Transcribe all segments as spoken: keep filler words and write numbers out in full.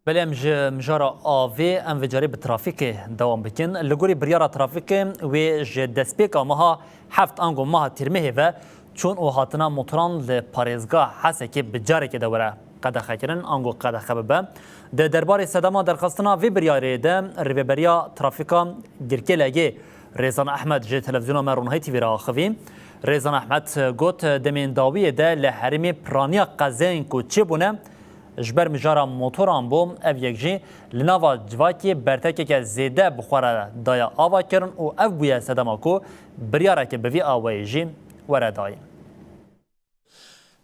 Belê, em ji mijara avê, em vê carê bi trafîkê dewam bikin. Li gorî biryara trafîkê wê ji destpêka meha heft ango meha Tîrmehê ve çûn û hatina motoran li parêzgeha Hesekê bi carekê de were qedexekirin, ango qedexe bibe. Di derbarê sedema derxistina vê biryarê de Rêveberiya Trafîka Girkêlegê Rêzan Ehmed ji televîzyona me Ronahî T V re axivî. Rêzan Ehmed got, demên dawiyê de li herêmê piraniya qezayên ku çêbûne, ji ber mijara motoran bû, ev yek jî li nava civakê bertekeke zêde bi xwe re daye ava kirin û ev bûye sedema ku biryareke bi vî awayî jî were dayîn.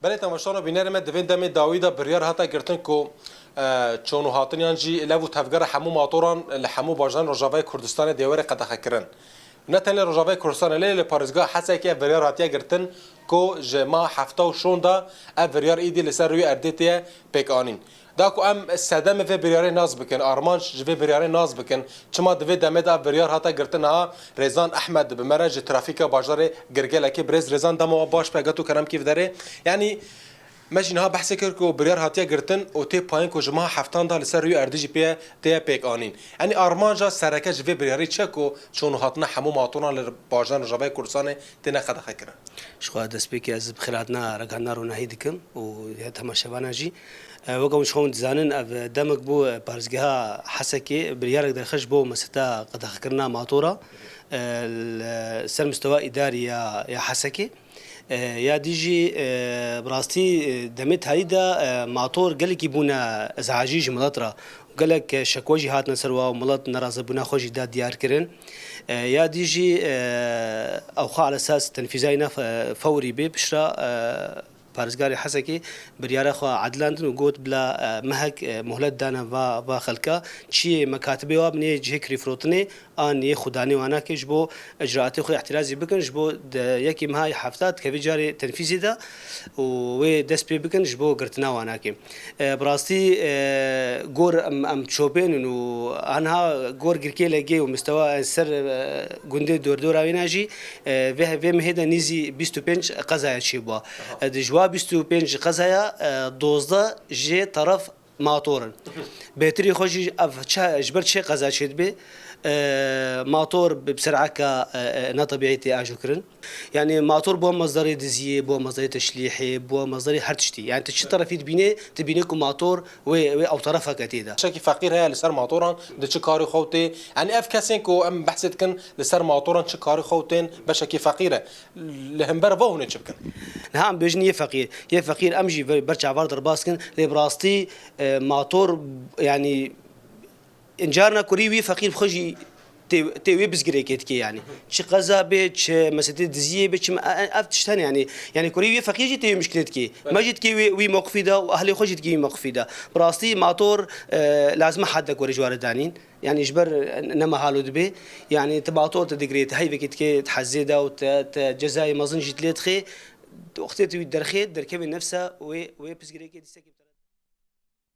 Belê temaşevan û bînerê me, di vê demê dawî de biryar hate girtin ku, e, çûn û hatiniyan jî lev û tevgera hemû matoran li hemû bajarên Rojavayê Kurdistanê dê were qedexekirin. Ne tenê Rojavayê Kurdistanê, lê li parêzgeha Hesekê ev biryar hatiye girtin ku ji meha hefta û şon de ev biryar êdî li ser rûyê erdê tê pêkanîn. Da ku em sedemê vê biryarê nas bikin, armanc ji vê biryarê nas bikin, çima di vê demê de ev biryar hate girtin, niha Rêzan Ehmed bi me re ji trafîka bajarê Girgelekê. Birêz Rêzan, dema we baş be, get û kerem kî vederê. Yanî me jî niha behsê kir ku biryar hatiye girtin û tê payîn ku ji meha heftan de li ser rûyê erdê jî pê tê pêkanîn. Yanî armanca sereke ji vê biryarê çi ye ku çûn û hatina hemû matoran li bajarên Rojavayê Kurdistanê têne qedexekirin? Ji xwe destpêkê ez bi xêrhatina ragihandina Ronahî dikim û ya temaşevana jî. E, weke hûn ji xwe hûn dizanin, ev demek bû, e, parêzgeha Hesekê biryarek derxist ji bo meseta qedexekirina matora, e, li ser mistewa îdarî ya, ya Hesekê. E, ya dî jî, e, bi rastî, e, demê tarî de, e, mator gelekî bûne ezecî ji milet re. Gelek, e, şekwe jî hatine ser wa û milet nerazîbûna xwe jî da diyar kirin. E, ya dî jî, e, ew xwe ala esas tenfîzayîna fe-, fewrî bê piştre, e, parêzgarê Hesekê biryara xwe edilandin û got bila, e, mehek, e, muhlet dane va, va xelka. Çiyê mekatibê wa binê cihê kirîfirotinê an yê xudanê wana ke ji bo icraatê xwe îhtirazî bikin, ji bo di yekê meha hefta dikevî carê tenfîzê de û wê dest pê bikin ji bo girtina wana ke. E, bi rastî, e, gor em, em çopên in û anha gor Girkêlegê û mistewa, e, ser, e, gundê dordora wêna jî, e, vê, vê mehê de nîzî bîst û pênc qezaya çêbû. E, di ji wa bîst û pênc qezaya, e, dozdeh jê teref mator in. Bêtirî xwe jî ev çi, ji ber çi qeza çêdibe? E, mator bi sereke, e, e, netebîî tê ajokirin. Yanî mator bû mezderê diziyê, bû mezderê teşlîhê, bû mezderê her tiştî. Yanî tu çi terefî dibînê, dibînê ku mator wê, wê ew terefeke tê de. Çekî feqîr heye li ser matoran, di çi karê xwe tê. Yanî ev kesên ku em behsê dikin li ser matoran çi karê xwe tên, beşekî feqîr e. Li hember va hûn ê çi bikin? Niha em bêjin yê feqîr. Yê feqîr em jî ber çavar derbas kin. Lê bi rastî, e, mator, yanî, carna kurî wî feqîr bi xwe jî tê, tê wê bizgirêkê dike yanî. Çi qeza bê, çi meselê diziyê bê, çi me-, e, e, ev tişt hene yanî. Yanî kurî wî feqîr jî tê wê mişkilê dike. Me jî dike wê, wî mewqifî de û ehlê xwe jî dike wî mewqifî de. Bi rastî mator, e, lazim e hedek were ji ware danîn. Yanî ji ber, e, ne mehalo dibe. Yanî tu mator te digirê, te heyvekê dike, te hezê de û te, te cezayê mezin jî dilê dixê. Wextê tu wî derxê, derkevê nefsa wê, wê pizgirêkê dîsekê.